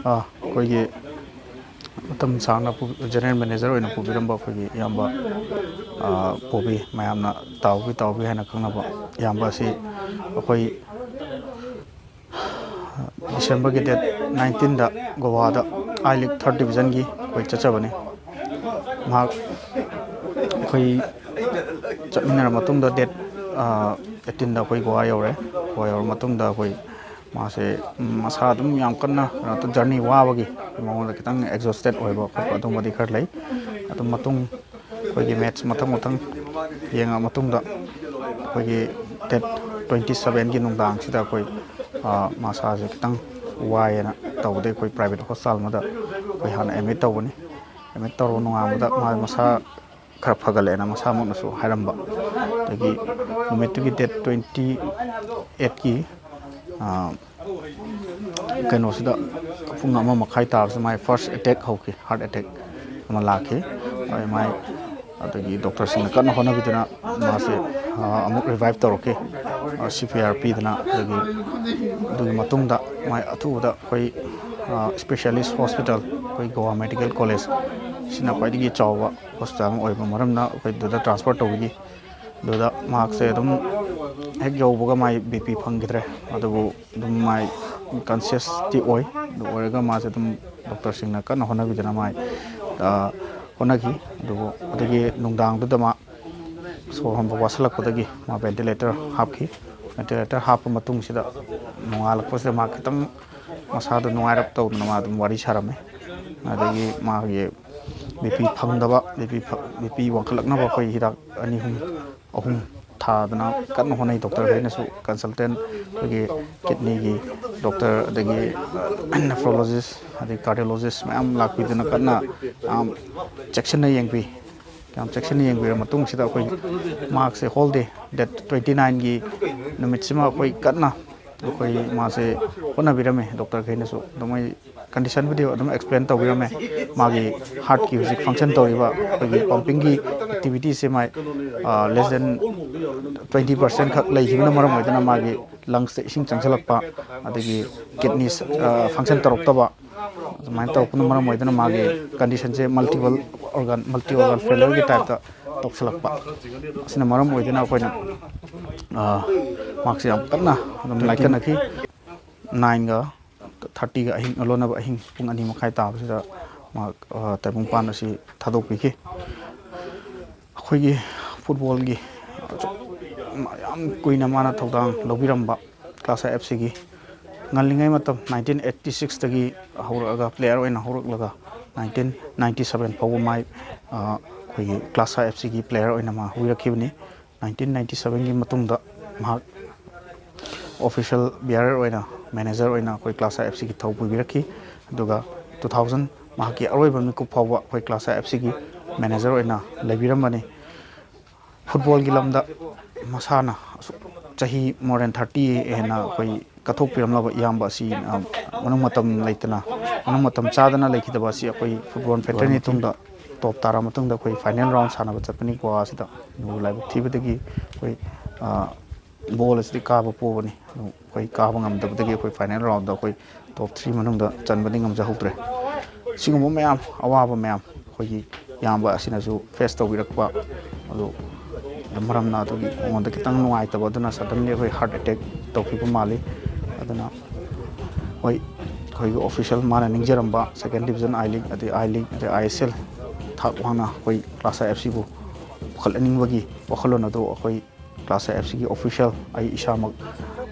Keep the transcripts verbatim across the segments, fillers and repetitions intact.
ꯑꯥ, ꯑꯩꯈꯣꯏꯒꯤ ꯃꯇꯝ ꯁꯥꯡꯅ ꯄꯨ-, ꯖꯦꯅꯔꯦꯜ ꯃꯦꯅꯦꯖꯔ ꯑꯣꯏꯅ ꯄꯨꯕꯤꯔꯝꯕ ꯑꯩꯈꯣꯏꯒꯤ ꯏꯌꯥꯝꯕ, ꯑꯥ, ꯄꯣꯕꯤ, ꯃꯌꯥꯝꯅ ꯇꯥꯎꯕꯤ ꯇꯥꯎꯕꯤ ꯍꯥꯏꯅ ꯈꯪꯅꯕ ꯏꯌꯥꯝꯕ ꯑꯁꯤ ꯑꯩꯈꯣꯏ ꯗꯤꯁꯦꯝꯕꯔꯒꯤ ꯗꯦꯠ ꯅꯥꯏꯟꯇꯤꯟꯗ ꯒꯣꯋꯥꯗ ꯑꯥꯏ ꯂꯤꯒ ꯊꯥꯔꯠ ꯗꯤꯕꯤꯖꯟꯒꯤ ꯑꯩꯈꯣꯏ ꯆꯠꯆꯕꯅꯤ꯫ ꯃꯍꯥꯛ ꯑꯩꯈꯣꯏ ꯆꯠꯃꯤꯟꯅꯔ ꯃꯇꯨꯡꯗ ꯗꯦꯠ, ꯑꯥ, ꯑꯩꯠꯇꯤꯟꯗ ꯑꯩꯈꯣꯏ ꯒꯣꯋꯥ ꯌꯧꯔꯦ꯫ ꯒꯣꯋꯥ ꯌꯧꯔ ꯃꯇꯨꯡꯗ ꯑꯩꯈꯣꯏ ꯃꯥꯁꯦ, ꯎꯝ, ꯃꯁꯥ ꯑꯗꯨꯝ ꯌꯥꯝ ꯀꯟꯅ ꯀꯩꯅꯣ ꯇꯧ-, ꯖꯔꯅꯤ ꯋꯥꯕꯒꯤ ꯃꯉꯣꯟꯗ ꯈꯤꯇꯪ ꯑꯦꯛꯖꯣꯁꯇꯦꯠ ꯑꯣꯏꯕ ꯈꯣꯠꯄ ꯑꯗꯨꯝꯕꯗꯤ ꯈꯔ ꯂꯩ꯫ ꯑꯗꯨꯝ ꯃꯇꯨꯡ ꯑꯩꯈꯣꯏꯒꯤ ꯃꯦꯠꯆ ꯃꯊꯪ ꯃꯊꯪ ꯌꯦꯡꯉ ꯃꯇꯨꯡꯗ ꯑꯩꯈꯣꯏꯒꯤ ꯗꯦꯠ ꯇ꯭ꯋꯦꯟꯇꯤ ꯁꯕꯦꯟꯒꯤ ꯅꯨꯡꯗꯥꯡꯁꯤꯗ ꯑꯩꯈꯣꯏ, ꯑꯥ, ꯃꯁꯥꯁꯦ ꯈꯤꯇꯪ ꯋꯥꯏꯌꯦꯅ ꯇꯧꯕꯗꯒꯤ ꯑꯩꯈꯣꯏ ꯄ꯭ꯔꯥꯏꯚꯦꯠ ꯍꯣꯁꯄꯤꯇꯥꯜ ꯑꯃꯗ ꯑꯩꯈꯣꯏ ꯍꯥꯟꯅ ꯑꯦꯗꯃꯤꯠ ꯇꯧꯕꯅꯤ꯫ ꯑꯦꯗꯃꯤꯠ ꯇꯧꯔꯕ ꯅꯣꯡꯉꯥꯟꯕꯗ ꯃꯥ ꯃꯁꯥ ꯈꯔ ꯐꯒꯠꯂꯦꯅ ꯃꯁꯥꯃꯛꯅꯁꯨ ꯍꯥꯏꯔꯝꯕ꯫ ꯑꯗꯒꯤ ꯅꯨꯃꯤꯠꯇꯨꯒꯤ ꯗꯦꯠ ꯇ꯭ꯋꯦꯟꯇꯤ ꯑꯩꯠꯀꯤ, ꯑꯥ, ꯀꯩꯅꯣꯁꯤꯗ ꯄꯨꯡ ꯑꯃ ꯃꯈꯥꯏ ꯇꯥꯕꯁꯤꯗ ꯃꯥꯏ ꯐꯥꯔꯁ ꯑꯦꯇꯦꯛ ꯍꯧꯈꯤ, ꯍꯥꯔꯠ ꯑꯦꯇꯦꯛ ꯑꯃ ꯂꯥꯛꯈꯤ꯫ ꯑꯗꯩ ꯃꯥꯏ, ꯑꯗꯒꯤ ꯗꯣꯛꯇꯔꯁꯤꯡꯅ ꯀꯟꯅ ꯍꯣꯠꯅꯕꯤꯗꯨꯅ ꯃꯥꯁꯦ, ꯑꯥ, ꯑꯃꯨꯛ ꯔꯤꯚꯥꯏꯚ ꯇꯧꯔꯛꯈꯤ, ꯁꯤ ꯄꯤ ꯑꯥꯔ ꯄꯤꯗꯅ꯫ ꯑꯗꯒꯤ ꯑꯗꯨꯒꯤ ꯃꯇꯨꯡꯗ ꯃꯥꯏ ꯑꯊꯨꯕꯗ ꯑꯩꯈꯣꯏ, ꯑꯥ, ꯏꯁꯄꯦꯁꯤꯌꯦꯂꯤꯁ ꯍꯣꯁꯄꯤꯇꯥꯜ, ꯑꯩꯈꯣꯏ ꯒꯣꯋꯥ ꯃꯦꯗꯤꯀꯦꯜ ꯀꯣꯂꯦꯖ, ꯁꯤꯅ ꯈ꯭ꯋꯥꯏꯗꯒꯤ ꯆꯥꯎꯕ ꯍꯣꯁꯄꯤꯇꯥꯜ ꯑꯃ ꯑꯣꯏꯕ ꯃꯔꯝꯅ ꯑꯩꯈꯣꯏ ꯑꯗꯨꯗ ꯇ꯭ꯔꯥꯟꯁꯐꯔ ꯇꯧꯕꯤꯈꯤ꯫ ꯑꯗꯨꯗ ꯃꯍꯥꯛꯁꯦ ꯑꯗꯨꯝ ꯍꯦꯛ ꯌꯧꯕꯒ ꯃꯥꯏ ꯕꯤ ꯄꯤ ꯐꯪꯈꯤꯗ꯭ꯔꯦ꯫ ꯑꯗꯨꯕꯨ ꯑꯗꯨꯝ ꯃꯥꯏ ꯀꯟꯁꯤꯌꯁꯇꯤ ꯑꯣꯏ꯫ ꯑꯗꯨ ꯑꯣꯏꯔꯒ ꯃꯥꯁꯦ ꯑꯗꯨꯝ ꯗꯣꯛꯇꯔꯁꯤꯡꯅ ꯀꯟꯅ ꯍꯣꯠꯅꯕꯤꯗꯅ ꯃꯥꯏ, ꯑ, ꯍꯣꯠꯅꯈꯤ꯫ ꯑꯗꯨꯕꯨ ꯑꯗꯨꯒꯤ ꯅꯨꯡꯗꯥꯡꯗꯨꯗ ꯃꯥ ꯁꯣꯔ ꯍꯣꯟꯕ ꯋꯥꯁꯤꯜꯂꯛꯄꯗꯒꯤ ꯃꯥ ꯚꯦꯟꯇꯤꯂꯦꯇꯔ ꯍꯥꯞꯈꯤ꯫ ꯚꯦꯟꯇꯤꯂꯦꯇꯔ ꯍꯥꯞꯄ ꯃꯇꯨꯡꯁꯤꯗ ꯅꯣꯡꯉꯥꯜꯂꯛꯄꯁꯤꯗ ꯃꯥ ꯈꯤꯇꯪ ꯃꯁꯥꯗꯣ ꯅꯨꯡꯉꯥꯏꯔꯞ ꯇꯧꯗꯅ ꯃꯥ ꯑꯗꯨꯝ ꯋꯥꯔꯤ ꯁꯥꯔꯝꯃꯤ꯫ ꯑꯗꯒꯤ ꯃꯥꯒꯤ ꯕꯤ ꯄꯤ ꯐꯪꯗꯕ, ꯕꯤ ꯄꯤ ꯐ-, ꯕꯤ ꯄꯤ ꯋꯥꯡꯈꯠꯂꯛꯅꯕ ꯑꯩꯈꯣꯏ ꯍꯤꯗꯥꯛ ꯑꯅꯤ ꯑꯍꯨꯝ, ꯑꯍꯨꯝ ꯊꯥꯗꯅ ꯀꯟꯅ ꯍꯣꯠꯅꯩ꯫ ꯗꯣꯛꯇꯔꯈꯩꯅꯁꯨ, ꯀꯟꯁꯜꯇꯦꯟ ꯑꯩꯈꯣꯏꯒꯤ ꯀꯤꯠꯅꯤꯒꯤ ꯗꯣꯛꯇꯔ, ꯑꯗꯒꯤ ꯅꯦꯐ꯭ꯔꯣꯂꯣꯖꯤꯁ, ꯑꯗꯒꯤ ꯀꯥꯔꯗꯤꯑꯣꯂꯣꯖꯤꯁ ꯃꯌꯥꯝ ꯂꯥꯛꯄꯤꯗꯅ ꯀꯟꯅ ꯌꯥꯝ ꯆꯦꯛꯁꯤꯟꯅ ꯌꯦꯡꯕꯤ꯫ ꯌꯥꯝ ꯆꯦꯛꯁꯤꯟꯅ ꯌꯦꯡꯕꯤꯔ ꯃꯇꯨꯡꯁꯤꯗ ꯑꯩꯈꯣꯏ ꯃꯍꯥꯛꯁꯦ ꯍꯣꯜ ꯗꯦ, ꯗꯦꯠ ꯇ꯭ꯋꯦꯟꯇꯤ ꯅꯥꯏꯟꯒꯤ ꯅꯨꯃꯤꯠꯁꯤꯃ ꯑꯩꯈꯣꯏ ꯀꯟꯅ ꯑꯩꯈꯣꯏ ꯃꯥꯁꯦ ꯍꯣꯠꯅꯕꯤꯔꯝꯃꯦ꯫ ꯗꯣꯛꯇꯔꯈꯩꯅꯁꯨ ꯑꯗꯨꯝ ꯑꯩ ꯀꯟꯗꯤꯁꯟꯕꯨꯗꯤ ꯑꯗꯨꯝ ꯑꯦꯛꯁꯄ꯭ꯂꯦꯟ ꯇꯧꯕꯤꯔꯝꯃꯦ꯫ ꯃꯥꯒꯤ ꯍꯥꯔꯠꯀꯤ ꯍꯧꯖꯤꯛ ꯐꯪꯁꯟ ꯇꯧꯔꯤꯕ ꯑꯩꯈꯣꯏꯒꯤ ꯄꯝꯄꯤꯡꯒꯤ ꯑꯦꯛꯇꯤꯚꯤꯇꯤꯁꯦ ꯃꯥꯏ ꯂꯦꯁ ꯗꯦꯟ ꯇ꯭ꯋꯦꯟꯇꯤ ꯄꯥꯔꯁꯦꯟ ꯈꯛ ꯂꯩꯈꯤꯕꯅ ꯃꯔꯝ ꯑꯣꯏꯗꯨꯅ ꯃꯥꯒꯤ ꯂꯪꯁꯇ ꯏꯁꯤꯡ ꯆꯪꯁꯤꯜꯂꯛꯄ, ꯑꯗꯒꯤ ꯀꯤꯠꯅꯤ ꯐꯪꯁꯟ ꯇꯧꯔꯛꯇꯕ, ꯑꯗꯨꯃꯥꯏꯅ ꯇꯧꯔꯛꯄꯅ ꯃꯔꯝ ꯑꯣꯏꯗꯨꯅ ꯃꯥꯒꯤ ꯀꯟꯗꯤꯁꯟꯁꯦ ꯃꯜꯇꯤꯄꯜ ꯑꯣꯔꯒꯥꯟ ꯃꯜꯇꯤ ꯑꯣꯔꯒꯥꯟ ꯐꯦꯂꯔꯒꯤ ꯇꯥꯏꯞꯇ ꯇꯧꯁꯤꯜꯂꯛꯄ꯫ ꯑꯁꯤꯅ ꯃꯔꯝ ꯑꯣꯏꯗꯨꯅ ꯑꯩꯈꯣꯏꯅ ꯃꯍꯥꯛꯁꯦ ꯌꯥꯝ ꯀꯟꯅ ꯑꯗꯨꯝ ꯂꯥꯏꯀꯠꯅꯈꯤ꯫ ꯅꯥꯏꯟꯒ ꯊꯥꯔꯇꯤꯒ ꯑꯍꯤꯡ ꯂꯣꯟꯅꯕ ꯑꯍꯤꯡ ꯄꯨꯡ ꯑꯅꯤ ꯃꯈꯥꯏ ꯇꯥꯕꯁꯤꯗ ꯃꯍꯥꯛ ꯇꯥꯏꯕꯪꯄꯥꯟ ꯑꯁꯤ ꯊꯥꯗꯣꯛꯄꯤꯈꯤ꯫ ꯑꯩꯈꯣꯏꯒꯤ ꯐꯨꯠꯕꯣꯜꯒꯤ ꯌꯥꯝ ꯀꯨꯏꯅ ꯃꯥꯅ ꯊꯧꯗꯥꯡ ꯂꯧꯕꯤꯔꯝꯕ ꯀ꯭ꯂꯥꯁ ꯑꯦꯐ ꯁꯤꯒꯤ ꯉꯜꯂꯤꯉꯩ ꯃꯇꯝ ꯅꯥꯏꯟꯇꯤꯟ ꯑꯩꯠꯇꯤ ꯁꯤꯛꯁꯇꯒꯤ ꯍꯧꯔꯛꯑꯒ, ꯄ꯭ꯂꯦꯌꯔ ꯑꯣꯏꯅ ꯍꯧꯔꯛꯂꯒ ꯅꯥꯏꯟꯇꯤꯟ ꯅꯥꯏꯟꯇꯤ ꯁꯕꯦꯟ ꯐꯥꯎꯕ ꯃꯥꯏ ꯑꯩꯈꯣꯏꯒꯤ ꯀ꯭ꯂꯥꯁ ꯑꯦꯐ ꯁꯤꯒꯤ ꯄ꯭ꯂꯦꯌꯔ ꯑꯣꯏꯅ ꯃꯥ ꯍꯧꯕꯤꯔꯛꯈꯤꯕꯅꯤ꯫ ꯅꯥꯏꯟꯇꯤꯟ ꯅꯥꯏꯟꯇꯤ ꯁꯕꯦꯟꯒꯤ ꯃꯇꯨꯡꯗ ꯃꯍꯥꯛ ꯑꯣꯐꯤꯁꯤꯌꯦꯜ ꯕꯤꯌꯥꯔꯔ ꯑꯣꯏꯅ, ꯃꯦꯅꯦꯖꯔ ꯑꯣꯏꯅ ꯑꯩꯈꯣꯏ ꯀ꯭ꯂꯥꯁ ꯑꯦꯐ ꯁꯤꯒꯤ ꯊꯧ ꯄꯨꯕꯤꯔꯛꯈꯤ꯫ ꯑꯗꯨꯒ ꯇꯨ ꯊꯥꯎꯖꯟ ꯃꯍꯥꯛꯀꯤ ꯑꯔꯣꯏꯕ ꯃꯤꯀꯨꯞ ꯐꯥꯎꯕ ꯑꯩꯈꯣꯏ ꯀ꯭ꯂꯥꯁ ꯑꯦꯐ ꯁꯤꯒꯤ ꯃꯦꯅꯦꯖꯔ ꯑꯣꯏꯅ ꯂꯩꯕꯤꯔꯝꯕꯅꯤ꯫ ꯐꯨꯠꯕꯣꯜꯒꯤ ꯂꯝꯗ ꯃꯁꯥꯅ ꯑꯁꯨꯛ ꯆꯍꯤ more than thirty ꯍꯦꯟꯅ ꯑꯩꯈꯣꯏ ꯀꯠꯊꯣꯛꯄꯤꯔꯝꯂꯕ ꯏꯌꯥꯝꯕ ꯑꯁꯤ, ꯑ, ꯃꯅꯨꯡ ꯃꯇꯝ ꯂꯩꯇꯅ, ꯃꯅꯨꯡ ꯃꯇꯝ ꯆꯥꯗꯅ ꯂꯩꯈꯤꯗꯕ ꯑꯁꯤ ꯑꯩꯈꯣꯏ ꯐꯨꯠꯕꯣꯜ ꯐꯦꯗꯔꯦꯁꯟꯒꯤ ꯃꯇꯨꯡꯗ ꯇꯣꯞ ꯇꯥꯔ ꯃꯇꯨꯡꯗ ꯑꯩꯈꯣꯏ ꯐꯥꯏꯅꯦꯜ ꯔꯥꯎꯟ ꯁꯥꯟꯅꯕ ꯆꯠꯄꯅꯤ ꯒꯣꯋꯥꯁꯤꯗ꯫ ꯑꯗꯨꯕꯨ ꯂꯥꯏꯕꯛ ꯊꯤꯕꯗꯒꯤ ꯑꯩꯈꯣꯏ, ꯑ, ꯕꯣꯜ ꯑꯁꯤꯗꯤ ꯀꯥꯕ ꯄꯣꯕꯅꯤ꯫ ꯑꯗꯨ ꯑꯩꯈꯣꯏ ꯀꯥꯕ ꯉꯝꯗꯕꯗꯒꯤ ꯑꯩꯈꯣꯏ ꯐꯥꯏꯅꯦꯜ ꯔꯥꯎꯟꯗ ꯑꯩꯈꯣꯏ ꯇꯣꯞ ꯊ꯭ꯔꯤ ꯃꯅꯨꯡꯗ ꯆꯟꯕꯗꯤ ꯉꯝꯖꯍꯧꯗ꯭ꯔꯦ꯫ ꯁꯤꯒꯨꯝꯕ ꯃꯌꯥꯝ, ꯑꯋꯥꯕ ꯃꯌꯥꯝ ꯑꯩꯈꯣꯏꯒꯤ ꯏꯌꯥꯝꯕ ꯑꯁꯤꯅꯁꯨ ꯐꯦꯁ ꯇꯧꯕꯤꯔꯛꯄ, ꯑꯗꯨ ꯃꯔꯝꯅ ꯑꯗꯨꯒꯤ ꯑꯩꯉꯣꯟꯗ ꯈꯤꯇꯪ ꯅꯨꯡꯉꯥꯏꯇꯕ ꯑꯗꯨꯅ suddenly ꯑꯩꯈꯣꯏ heart attack ꯇꯧꯈꯤꯕ ꯃꯥꯜꯂꯤ꯫ ꯑꯗꯨꯅ ꯍꯣꯏ, ꯑꯩꯈꯣꯏꯒꯤ ꯑꯣꯐꯤꯁꯤꯌꯦꯜ ꯃꯥꯅ ꯅꯤꯡꯖꯔꯝꯕ second division, I League, ꯑꯗꯩ I League, ꯑꯗꯩ I S L ꯊꯥꯛ ꯋꯥꯡꯅ ꯑꯩꯈꯣꯏ ꯀ꯭ꯂꯥꯁ ꯑꯦꯐ ꯁꯤꯕꯨ ꯄꯨꯈꯠꯍꯟꯅꯤꯡꯕꯒꯤ ꯋꯥꯈꯜꯂꯣꯟ ꯑꯗꯨ ꯑꯩꯈꯣꯏ ꯀ꯭ꯂꯥꯁ ꯑꯦꯐ ꯁꯤꯒꯤ ꯑꯣꯐꯤꯁꯤꯌꯦꯜ ꯑꯩ ꯏꯁꯥꯃꯛ,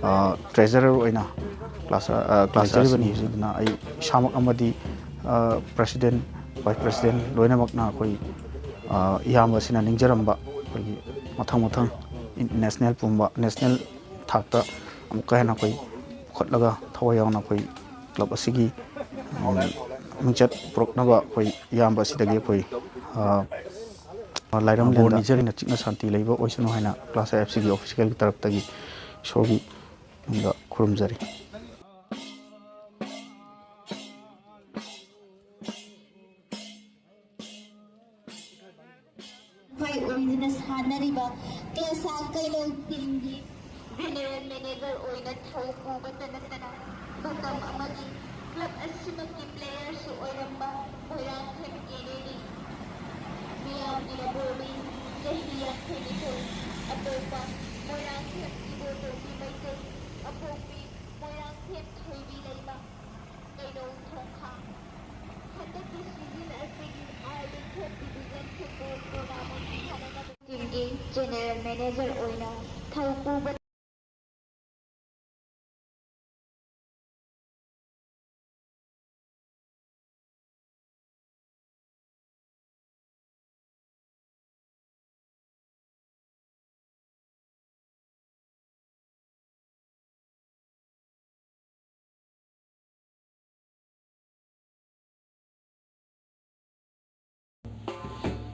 ꯑ, ꯇ꯭ꯔꯦꯖꯔꯔ ꯑꯣꯏꯅ ꯀ꯭ꯂꯥꯁ, ꯑ, ꯀ꯭ꯂꯥꯁ ꯇ꯭ꯔꯦꯖꯔꯔ ꯑꯁꯤꯒꯤ ꯑꯣꯏꯅ ꯑꯩ ꯏꯁꯥꯃꯛ ꯑꯃꯗꯤ, ꯑ, ꯄ꯭ꯔꯦꯁꯤꯗꯦꯟ, ꯚꯥꯏꯁ ꯄ꯭ꯔꯦꯁꯤꯗꯦꯟ ꯂꯣꯏꯅꯃꯛꯅ ꯑꯩꯈꯣꯏ, ꯑ, ꯏꯌꯥꯝꯕꯁꯤꯅ ꯅꯤꯡꯖꯔꯝꯕ ꯑꯩꯈꯣꯏꯒꯤ ꯃꯊꯪ ꯃꯊꯪ ꯅꯦꯁꯅꯦꯜ ꯄꯨꯝꯕ, ꯅꯦꯁꯅꯦꯜ ꯊꯥꯛꯇ ꯑꯃꯨꯛꯀ ꯍꯦꯟꯅ ꯑꯩꯈꯣꯏ ꯄꯨꯈꯠꯂꯒ ꯊꯋꯥꯏ ꯌꯥꯎꯅ ꯑꯩꯈꯣꯏ ꯀ꯭ꯂꯕ ꯑꯁꯤꯒꯤ, ꯎꯝ, ꯃꯤꯡꯆꯠ ꯄꯨꯔꯛꯅꯕ ꯑꯩꯈꯣꯏ ꯏꯌꯥꯝꯕ ꯑꯁꯤꯗꯒꯤ ꯑꯩꯈꯣꯏ, ꯑ, ꯂꯥꯏꯔꯝ ꯕꯣꯔ ꯂꯦꯟꯗ ꯅꯤꯖꯔꯤ꯫ ꯏꯪꯅ ꯆꯤꯛꯅ ꯁꯥꯟꯇꯤ ꯂꯩꯕ ꯑꯣꯏꯁꯅꯨ ꯍꯥꯏꯅ ꯀ꯭ꯂꯥꯁ ꯑꯦꯐ ꯁꯤꯒꯤ ꯑꯣꯐꯤꯁꯤꯌꯦꯜꯒꯤ ꯇꯔꯞꯇꯒꯤ ꯏꯁꯣꯔꯒꯤ ꯃꯅꯨꯡꯗ ꯈꯨꯔꯨꯝꯖꯔꯤ꯫ ꯑꯣꯏꯗꯨꯅ ꯁꯥꯟꯅꯔꯤꯕ ꯀ꯭ꯂꯁꯥ ꯀꯩꯅꯧꯁꯤꯡꯒꯤ ꯖꯦꯅꯦꯔꯦꯜ ꯃꯦꯅꯦꯖꯔ ꯑꯣꯏꯅ ꯊꯧ ꯄꯨꯕꯇ ꯅꯠꯇꯅ ꯃꯇꯝ ꯑꯃꯒꯤ ꯀ꯭ꯂꯕ ꯑꯁꯤꯃꯛꯀꯤ ꯄ꯭ꯂꯦꯌꯔꯁꯨ ꯑꯣꯏꯔꯝꯕ ꯃꯣꯏꯔꯥꯡꯊꯦꯝ ꯀꯦꯅꯦꯗꯤ ꯃꯤꯌꯥꯝꯒꯤ ꯂꯝꯕꯣꯏꯕꯤ ꯆꯍꯤ ꯌꯥꯡꯈꯩꯅꯤꯊꯣꯏ ꯑꯄꯣꯛꯄ ꯃꯣꯏꯔꯥꯡꯊꯦꯝ ꯏꯕꯣꯇꯣꯝꯕꯤ ꯃꯩꯇꯩ ꯑꯄꯣꯛꯄꯤ ꯃꯣꯏꯔꯥꯡꯊꯦꯝ ꯊꯣꯏꯕꯤ ꯂꯩꯃ ꯀꯩꯅꯧ ꯊꯣꯡꯈꯥ꯫ ꯍꯟꯗꯛꯀꯤ ꯁꯤꯖꯟ ꯑꯁꯤꯒꯤ ꯑꯥꯏ ꯂꯤꯛ ꯊ꯭ꯔꯤ ꯗꯤꯕꯤꯖꯟ ꯐꯨꯠꯕꯣꯜ ꯇꯣꯔꯅꯥꯃꯦꯟ ꯁꯥꯟꯅꯅꯕ ꯇꯤꯝꯒꯤ ꯖꯦꯅꯦꯔꯦꯜ ꯃꯦꯅꯦꯖꯔ ꯑꯣꯏꯅ ꯊꯧ ꯄꯨꯕ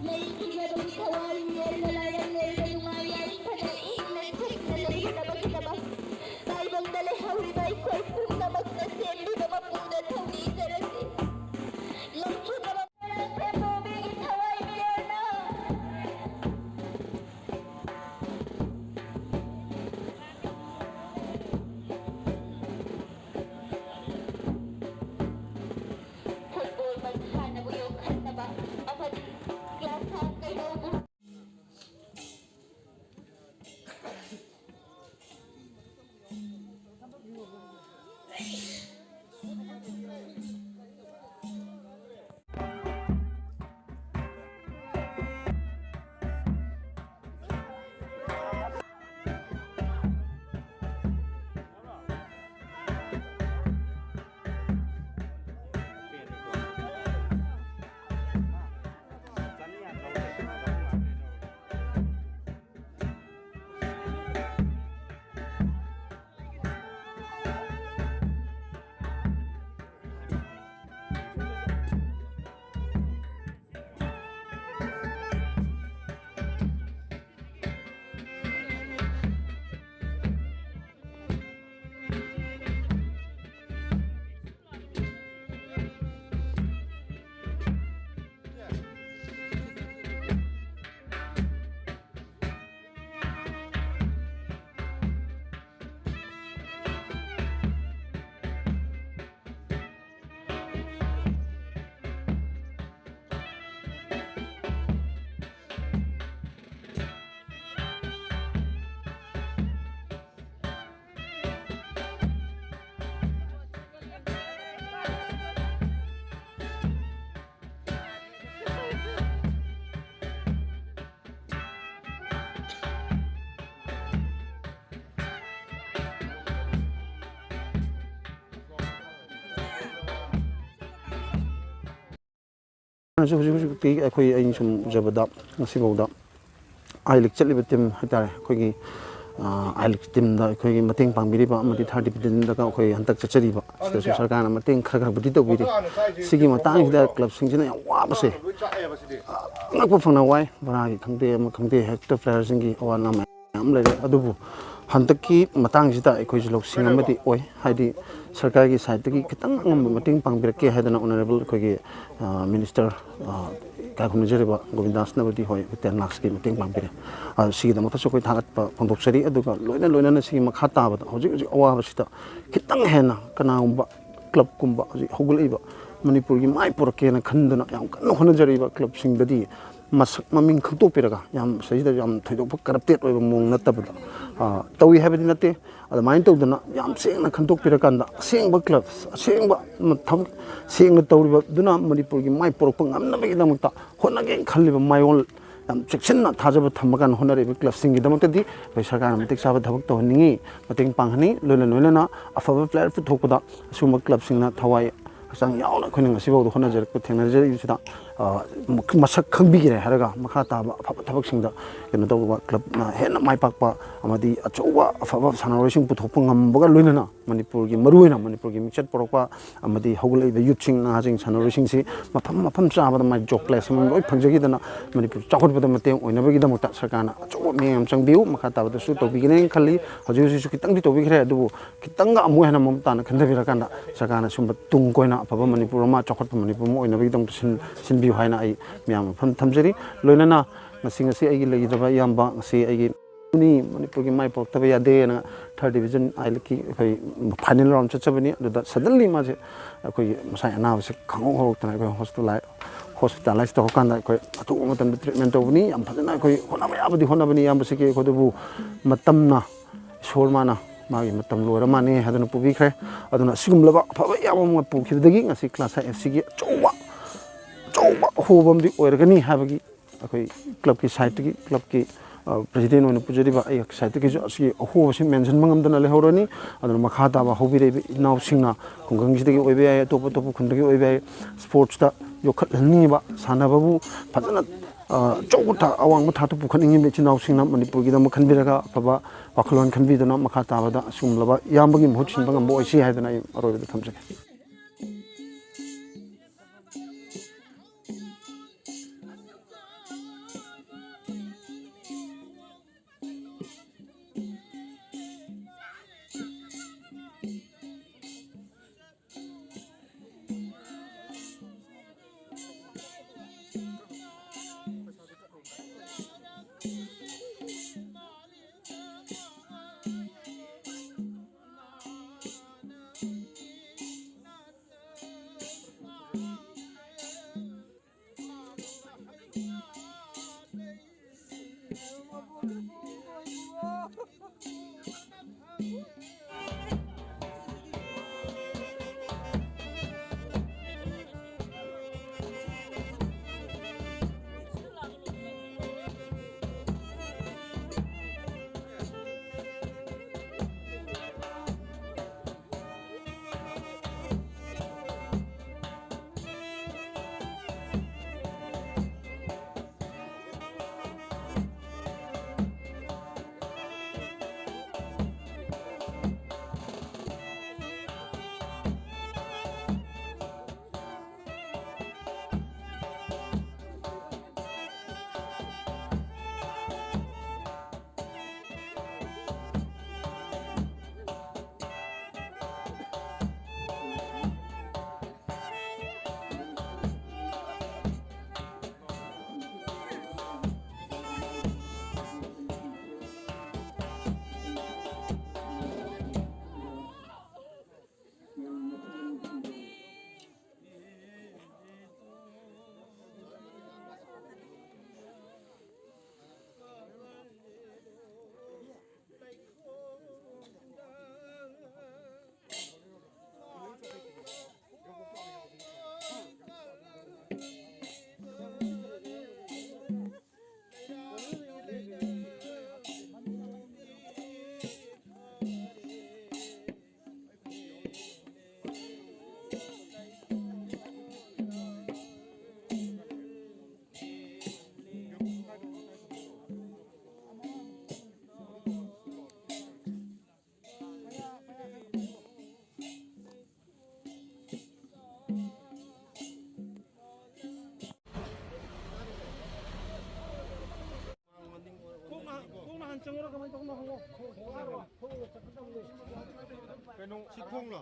ꯂꯩꯈꯤꯗꯕꯒꯤ ꯊꯋꯥꯏ ꯃꯤꯑꯣꯏ ꯃꯂꯥꯌꯥꯝ ꯂꯩꯕ ꯅꯨꯡꯉꯥꯏ ꯌꯥꯏꯐꯅ ꯏꯪꯅ ꯆꯤꯛꯅ ꯂꯩꯒꯗꯕꯒꯤꯗꯃꯛ ꯇꯥꯏꯕꯪꯗ ꯂꯩꯍꯧꯔꯤꯕ ꯑꯩꯈꯣꯏ ꯄꯨꯝꯅꯃꯛꯅ ꯁꯦꯝꯕꯤꯕ ꯃꯄꯨꯗ ꯊꯧꯅꯤꯖꯔꯁꯤ꯫ ꯂꯩꯈꯤꯗꯕ ꯁꯦꯝꯕ ꯃꯤꯒꯤ ꯊꯋꯥꯏ ꯃꯤꯑꯣꯏꯅ ꯐꯨꯠꯕꯣꯜ ꯃꯁꯥꯟꯅꯕꯨ ꯌꯣꯛꯈꯠꯅꯕ ꯑꯃꯗꯤ ꯀ꯭ꯂꯥꯁ ꯀꯩꯗꯧꯕ ꯍꯧꯖꯤꯛ ꯍꯧꯖꯤꯛ ꯍꯧꯖꯤꯛꯇꯤ ꯑꯩꯈꯣꯏ, ꯑꯩꯅ ꯁꯨꯝ ꯎꯖꯕꯗ, ꯉꯁꯤꯐꯥꯎꯗ ꯑꯥꯏ ꯂꯤꯛ ꯆꯠꯂꯤꯕ ꯇꯤꯝ ꯍꯥꯏꯇꯥꯔꯦ, ꯑꯩꯈꯣꯏꯒꯤ ꯑꯥꯏ ꯂꯤꯛ ꯇꯤꯝꯗ ꯑꯩꯈꯣꯏꯒꯤ ꯃꯇꯦꯡ ꯄꯥꯡꯕꯤꯔꯤꯕ ꯑꯃꯗꯤ ꯊꯥꯔ ꯗꯤꯕꯤꯖꯟꯗꯒ ꯑꯩꯈꯣꯏ ꯍꯟꯗꯛ ꯆꯠꯆꯔꯤꯕ, ꯁꯤꯗꯁꯨ ꯁꯔꯀꯥꯔꯅ ꯃꯇꯦꯡ ꯈꯔ ꯈꯔꯕꯨꯗꯤ ꯇꯧꯕꯤꯔꯤ꯫ ꯁꯤꯒꯤ ꯃꯇꯥꯡꯁꯤꯗ ꯀ꯭ꯂꯕꯁꯤꯡꯁꯤꯅ ꯌꯥꯝ ꯋꯥꯕꯁꯦ, ꯑꯉꯛꯄ ꯐꯪꯅ ꯋꯥꯏ꯫ ꯚꯔꯥꯒꯤ ꯈꯪꯗꯦ, ꯑꯃ ꯈꯪꯗꯦ, ꯍꯦꯛꯇ ꯄ꯭ꯂꯦꯌꯔꯁꯤꯡꯒꯤ ꯑꯋꯥ ꯑꯅꯥ ꯃꯌꯥꯝ ꯂꯩꯔꯦ꯫ ꯑꯗꯨꯕꯨ ꯍꯟꯗꯛꯀꯤ ꯃꯇꯥꯡꯁꯤꯗ ꯑꯩꯈꯣꯏꯁꯨ ꯂꯧꯁꯤꯡ ꯑꯃꯗꯤ ꯑꯣꯏ, ꯍꯥꯏꯗꯤ ꯁꯔꯀꯥꯔꯒꯤ ꯁꯥꯏꯠꯇꯒꯤ ꯈꯤꯇꯪ ꯑꯉꯝꯕ ꯃꯇꯦꯡ ꯄꯥꯡꯕꯤꯔꯛꯀꯦ ꯍꯥꯏꯗꯅ ꯑꯣꯅꯔꯦꯕꯜ ꯑꯩꯈꯣꯏꯒꯤ ꯃꯤꯅꯤꯁꯇꯔ ꯏꯀꯥꯏ ꯈꯨꯝꯅꯖꯔꯤꯕ ꯒꯣꯕꯤꯟꯗꯥꯁꯅꯕꯨꯗꯤ ꯍꯣꯏ ꯇꯦꯟ ꯂꯥꯛꯁꯀꯤ ꯃꯇꯦꯡ ꯄꯥꯡꯕꯤꯔꯦ꯫ ꯑ, ꯁꯤꯒꯤꯗꯃꯛꯇꯁꯨ ꯑꯩꯈꯣꯏ ꯊꯥꯒꯠꯄ ꯐꯣꯡꯗꯣꯛꯆꯔꯤ꯫ ꯑꯗꯨꯒ ꯂꯣꯏꯅ ꯂꯣꯏꯅꯅ ꯁꯤꯒꯤ ꯃꯈꯥ ꯇꯥꯕꯗ ꯍꯧꯖꯤꯛ ꯍꯧꯖꯤꯛ ꯑꯋꯥꯕꯁꯤꯗ ꯈꯤꯇꯪ ꯍꯦꯟꯅ ꯀꯅꯥꯒꯨꯝꯕ ꯀ꯭ꯂꯕꯀꯨꯝꯕ ꯍꯧꯖꯤꯛ ꯍꯧꯒꯠꯂꯛꯏꯕ ꯃꯅꯤꯄꯨꯔꯒꯤ ꯃꯥꯏ ꯄꯨꯔꯛꯀꯦꯅ ꯈꯟꯗꯨꯅ ꯌꯥꯝ ꯀꯟꯅ ꯍꯣꯠꯅꯖꯔꯤꯕ ꯀ꯭ꯂꯕꯁꯤꯡꯗꯗꯤ ꯃꯁꯛ ꯃꯃꯤꯡ ꯈꯪꯗꯣꯛꯄꯤꯔꯒ, ꯌꯥꯝ ꯁꯤꯗꯩꯁꯤꯗ ꯌꯥꯝ ꯊꯣꯏꯗꯣꯛꯄ ꯀꯔꯞꯇꯦꯠ ꯑꯣꯏꯕ ꯃꯑꯣꯡ ꯅꯠꯇꯕꯗ, ꯑ, ꯇꯧꯏ ꯍꯥꯏꯕꯗꯤ ꯅꯠꯇꯦ꯫ ꯑꯗꯨꯃꯥꯏꯅ ꯇꯧꯗꯅ ꯌꯥꯝ ꯁꯦꯡꯅ ꯈꯟꯗꯣꯛꯄꯤꯔꯀꯥꯟꯗ ꯑꯁꯦꯡꯕ ꯀ꯭ꯂꯕ, ꯑꯁꯦꯡꯕ ꯊꯕꯛ ꯁꯦꯡꯅ ꯇꯧꯔꯤꯕꯗꯨꯅ ꯃꯅꯤꯄꯨꯔꯒꯤ ꯃꯥꯏ ꯄꯨꯔꯛꯄ ꯉꯝꯅꯕꯒꯤꯗꯃꯛꯇ ꯍꯣꯠꯅꯒꯦꯅ ꯈꯜꯂꯤꯕ ꯃꯥꯏꯑꯣꯟ ꯌꯥꯝ ꯆꯦꯛꯁꯤꯟꯅ ꯊꯥꯖꯕ ꯊꯝꯃꯀꯥꯟꯗ ꯍꯣꯠꯅꯔꯤꯕ ꯀ꯭ꯂꯕꯁꯤꯡꯒꯤꯗꯃꯛꯇꯗꯤ ꯑꯩꯈꯣꯏ ꯁꯔꯀꯥꯔꯅ ꯃꯇꯤꯛ ꯆꯥꯕ ꯊꯕꯛ ꯇꯧꯍꯟꯅꯤꯡꯉꯤ, ꯃꯇꯦꯡ ꯄꯥꯡꯍꯟꯅꯤꯡꯉꯤ꯫ ꯂꯣꯏꯅ ꯂꯣꯏꯅꯅ ꯑꯐꯕ ꯄ꯭ꯂꯦꯌꯔ ꯄꯨꯊꯣꯛꯄꯗ ꯑꯁꯤꯒꯨꯝꯕ ꯀ꯭ꯂꯕꯁꯤꯡꯅ ꯊꯋꯥꯏ ꯍꯛꯆꯥꯡ ꯌꯥꯎꯅ ꯑꯩꯈꯣꯏꯅ ꯉꯁꯤꯐꯥꯎꯗ ꯍꯣꯠꯅꯖꯔꯛꯄ, ꯊꯦꯡꯅꯖꯔꯛꯏꯕꯁꯤꯗ, ꯑ, ꯃꯁꯛ ꯈꯪꯕꯤꯈꯤꯔꯦ ꯍꯥꯏꯔꯒ ꯃꯈꯥ ꯇꯥꯕ ꯑꯐꯕ ꯊꯕꯛꯁꯤꯡꯗ ꯀꯩꯅꯣ ꯇꯧꯕ, ꯀ꯭ꯂꯕꯅ ꯍꯦꯟꯅ ꯃꯥꯏ ꯄꯥꯛꯄ ꯑꯃꯗꯤ ꯑꯆꯧꯕ ꯑꯐꯕ ꯁꯥꯟꯅꯔꯣꯏꯁꯤꯡ ꯄꯨꯊꯣꯛꯄ ꯉꯝꯕꯒ ꯂꯣꯏꯅꯅ ꯃꯅꯤꯄꯨꯔꯒꯤ, ꯃꯔꯨꯑꯣꯏꯅ ꯃꯅꯤꯄꯨꯔꯒꯤ ꯃꯤꯡꯆꯠ ꯄꯨꯔꯛꯄ ꯑꯃꯗꯤ ꯍꯧꯒꯠꯂꯛꯏꯕ ꯌꯨꯠꯁꯤꯡ, ꯅꯍꯥꯁꯤꯡ, ꯁꯥꯟꯅꯔꯣꯏꯁꯤꯡꯁꯤ ꯃꯐꯝ ꯃꯐꯝ ꯆꯥꯕꯗ ꯃꯥꯏ ꯖꯣꯕ ꯄ꯭ꯂꯦꯁ ꯑꯃ ꯂꯣꯏ ꯐꯪꯖꯈꯤꯗꯅ ꯃꯅꯤꯄꯨꯔ ꯆꯥꯎꯈꯠꯄꯗ ꯃꯇꯦꯡ ꯑꯣꯏꯅꯕꯒꯤꯗꯃꯛꯇ ꯁꯔꯀꯥꯔꯅ ꯑꯆꯧꯕ ꯃꯤꯠꯌꯦꯡ ꯑꯃ ꯆꯪꯕꯤꯌꯨ꯫ ꯃꯈꯥ ꯇꯥꯕꯗꯁꯨ ꯇꯧꯕꯤꯒꯅꯤ ꯈꯜꯂꯤ꯫ ꯍꯧꯖꯤꯛ ꯍꯧꯖꯤꯛꯁꯨ ꯈꯤꯇꯪꯗꯤ ꯇꯧꯕꯤꯈ꯭ꯔꯦ, ꯑꯗꯨꯕꯨ ꯈꯤꯇꯪꯒ ꯑꯃꯨꯛ ꯍꯦꯟꯅ ꯃꯃꯨꯠ ꯇꯥꯅ ꯈꯟꯊꯕꯤꯔꯀꯥꯟꯗ ꯁꯔꯀꯥꯔꯅ ꯁꯨꯝꯕ ꯇꯨꯡ ꯀꯣꯏꯅ ꯑꯐꯕ ꯃꯅꯤꯄꯨꯔ ꯑꯃ, ꯆꯥꯎꯈꯠꯄ ꯃꯅꯤꯄꯨꯔ ꯑꯃ ꯑꯣꯏꯅꯕꯒꯤꯗꯃꯛꯇ ꯁꯤꯟ-, ꯁꯤꯟꯕꯤꯌꯨ ꯍꯥꯏꯅ ꯑꯩ ꯃꯌꯥꯝ ꯃꯐꯝ ꯊꯝꯖꯔꯤ꯫ ꯂꯣꯏꯅꯅ ꯉꯁꯤ, ꯉꯁꯤ ꯑꯩꯒꯤ ꯂꯩꯈꯤꯗꯕ ꯏꯌꯥꯝꯕ, ꯉꯁꯤ ꯑꯩꯒꯤ ꯃꯅꯤꯄꯨꯔꯒꯤ ꯃꯥꯏ ꯄꯨꯔꯛꯇꯕ ꯌꯥꯗꯦꯅ ꯊꯥꯔꯠ ꯗꯤꯕꯤꯖꯟ ꯑꯥꯏ ꯂꯤꯛꯀꯤ ꯑꯩꯈꯣꯏ ꯐꯥꯏꯅꯦꯜ ꯔꯥꯎꯟ ꯆꯠꯆꯕꯅꯤ꯫ ꯑꯗꯨꯗ ꯁꯗꯟꯂꯤ ꯃꯥꯁꯦ ꯑꯩꯈꯣꯏꯒꯤ ꯃꯁꯥꯒꯤ ꯑꯅꯥꯕꯁꯦ ꯈꯪꯍꯧ ꯍꯧꯔꯛꯇꯅ ꯑꯩꯈꯣꯏ ꯍꯣꯁꯄꯤꯇꯥꯂꯥꯏ-, ꯍꯣꯁꯄꯤꯇꯥꯂꯥꯏꯁ ꯇꯧꯔꯀꯥꯟꯗ ꯑꯩꯈꯣꯏ ꯑꯊꯨꯕ ꯃꯇꯝꯗ ꯇ꯭ꯔꯤꯠꯃꯦꯟ ꯇꯧꯕꯅꯤ꯫ ꯌꯥꯝ ꯐꯖꯅ ꯑꯩꯈꯣꯏ ꯍꯣꯠꯅꯕ ꯌꯥꯕꯗꯤ ꯍꯣꯠꯅꯕꯅꯤ ꯏꯌꯥꯝꯕꯁꯤꯒꯤ, ꯑꯩꯈꯣꯏꯗꯕꯨ ꯃꯇꯝꯅ, ꯏꯁꯣꯔ ꯃꯥꯅ ꯃꯥꯒꯤ ꯃꯇꯝ ꯂꯣꯏꯔ ꯃꯥꯅꯦ ꯍꯥꯏꯗꯨꯅ ꯄꯨꯕꯤꯈ꯭ꯔꯦ꯫ ꯑꯗꯨꯅ ꯑꯁꯤꯒꯨꯝꯂꯕ ꯑꯐꯕ ꯏꯌꯥꯝꯕ ꯑꯃ ꯄꯨꯈꯤꯕꯗꯒꯤ ꯉꯁꯤ ꯀ꯭ꯂꯥꯁ ꯑꯦꯐ ꯁꯤꯒꯤ ꯑꯆꯧꯕ, ꯑꯆꯧꯕ ꯑꯍꯣꯕ ꯑꯃꯗꯤ ꯑꯣꯏꯔꯒꯅꯤ ꯍꯥꯏꯕꯒꯤ ꯑꯩꯈꯣꯏ ꯀ꯭ꯂꯕꯀꯤ ꯁꯥꯏꯠꯇꯒꯤ, ꯀ꯭ꯂꯕꯀꯤ ꯄ꯭ꯔꯦꯁꯤꯗꯦꯟ ꯑꯣꯏꯅ ꯄꯨꯖꯔꯤꯕ ꯑꯩ ꯁꯥꯏꯠꯇꯒꯤꯁꯨ ꯑꯁꯤꯒꯤ ꯑꯍꯣꯕꯁꯤ ꯃꯦꯟꯁꯟꯕ ꯉꯝꯗꯅ ꯂꯩꯍꯧꯔꯅꯤ꯫ ꯑꯗꯨꯅ ꯃꯈꯥ ꯇꯥꯕ ꯍꯧꯕꯤꯔꯛꯏꯕ ꯏꯅꯥꯎꯁꯤꯡꯅ, ꯈꯨꯡꯒꯪꯒꯤꯁꯤꯗꯒꯤ ꯑꯣꯏꯕ ꯌꯥꯏ, ꯑꯇꯣꯞ ꯑꯇꯣꯞꯄ ꯈꯨꯟꯗꯒꯤ ꯑꯣꯏꯕ ꯌꯥꯏ, ꯁ꯭ꯄꯣꯔꯠꯁꯇ ꯌꯣꯛꯈꯠꯍꯟꯅꯤꯡꯉꯤꯕ, ꯁꯥꯟꯅꯕꯕꯨ ꯐꯖꯅ, ꯑ, ꯑꯆꯧꯕ ꯊꯥꯛ, ꯑꯋꯥꯡꯕ ꯊꯥꯛꯇ ꯄꯨꯈꯠꯅꯤꯡꯉꯤꯕ ꯏꯆꯤꯟ ꯏꯅꯥꯎꯁꯤꯡꯅ ꯃꯅꯤꯄꯨꯔꯒꯤꯗꯃꯛ ꯈꯟꯕꯤꯔꯒ, ꯑꯐꯕ ꯋꯥꯈꯜꯂꯣꯟ ꯈꯟꯕꯤꯗꯨꯅ ꯃꯈꯥ ꯇꯥꯕꯗ ꯑꯁꯤꯒꯨꯝꯂꯕ ꯏꯌꯥꯝꯕꯒꯤ ꯃꯍꯨꯠ ꯁꯤꯟꯕ ꯉꯝꯕ ꯑꯣꯏꯁꯤ ꯍꯥꯏꯗꯅ ꯑꯩ ꯑꯔꯣꯏꯕꯗ ꯊꯝꯖꯒꯦ꯫ ꯀꯩꯅꯣ ꯁꯤ ꯈꯣꯡꯂꯣ?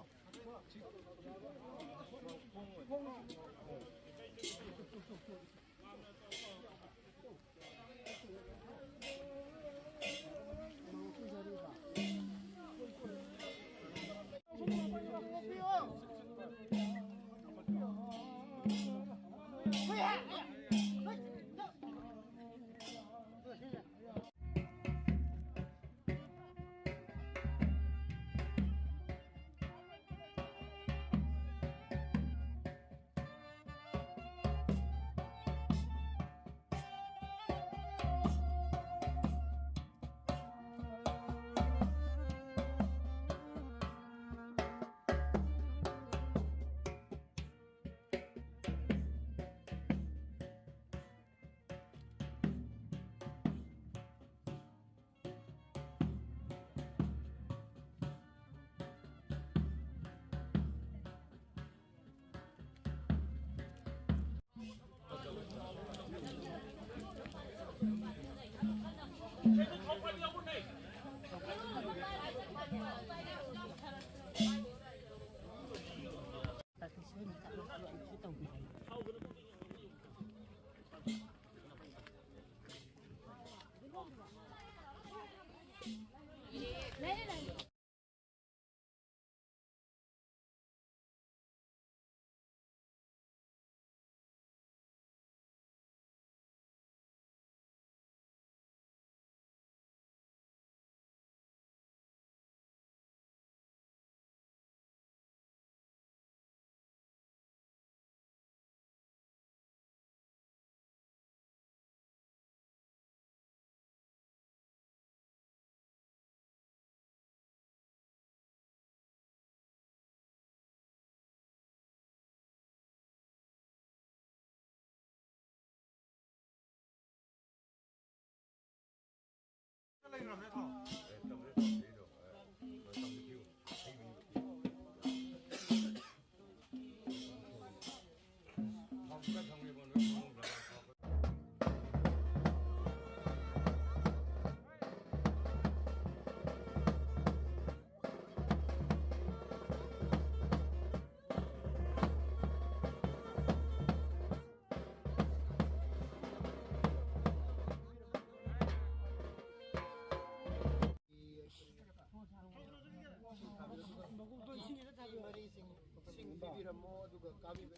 ꯑꯗꯨꯒ ꯀꯥꯕꯤꯕ꯫